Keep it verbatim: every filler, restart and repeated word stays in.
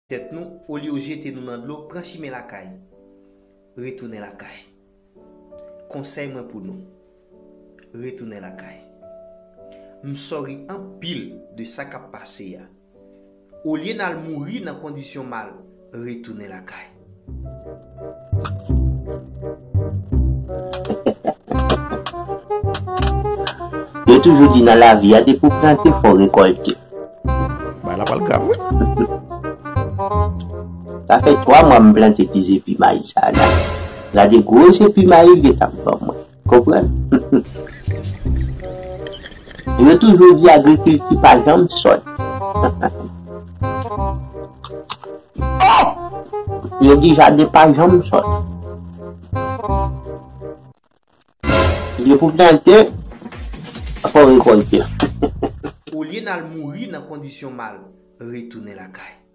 tèt nou, olye w jete nou nan dlo, pran chimen lakay. Retounen lakay. Konsèy mwen pou nou, retounen lakay. M sòri anpil de sa k ap pase a. Olye n al mouri nan kondisyon mal, retounen lakay. Yo toujou di nan lavi a, depi w plante, fò w rekòlte. Bagay la pral grav, wi. Sa fè twa mwa m plante ti zepi mayi sa la. Gade gwo zepi mayi l gentan ban mwen. Konprann? Yo toujou di agrikilti pa janm sòt. Yo di jaden pa janm sòt. Depi w plante, fò w rekòlte. Olye n al mouri nan kondisyon mal, retounen lakay.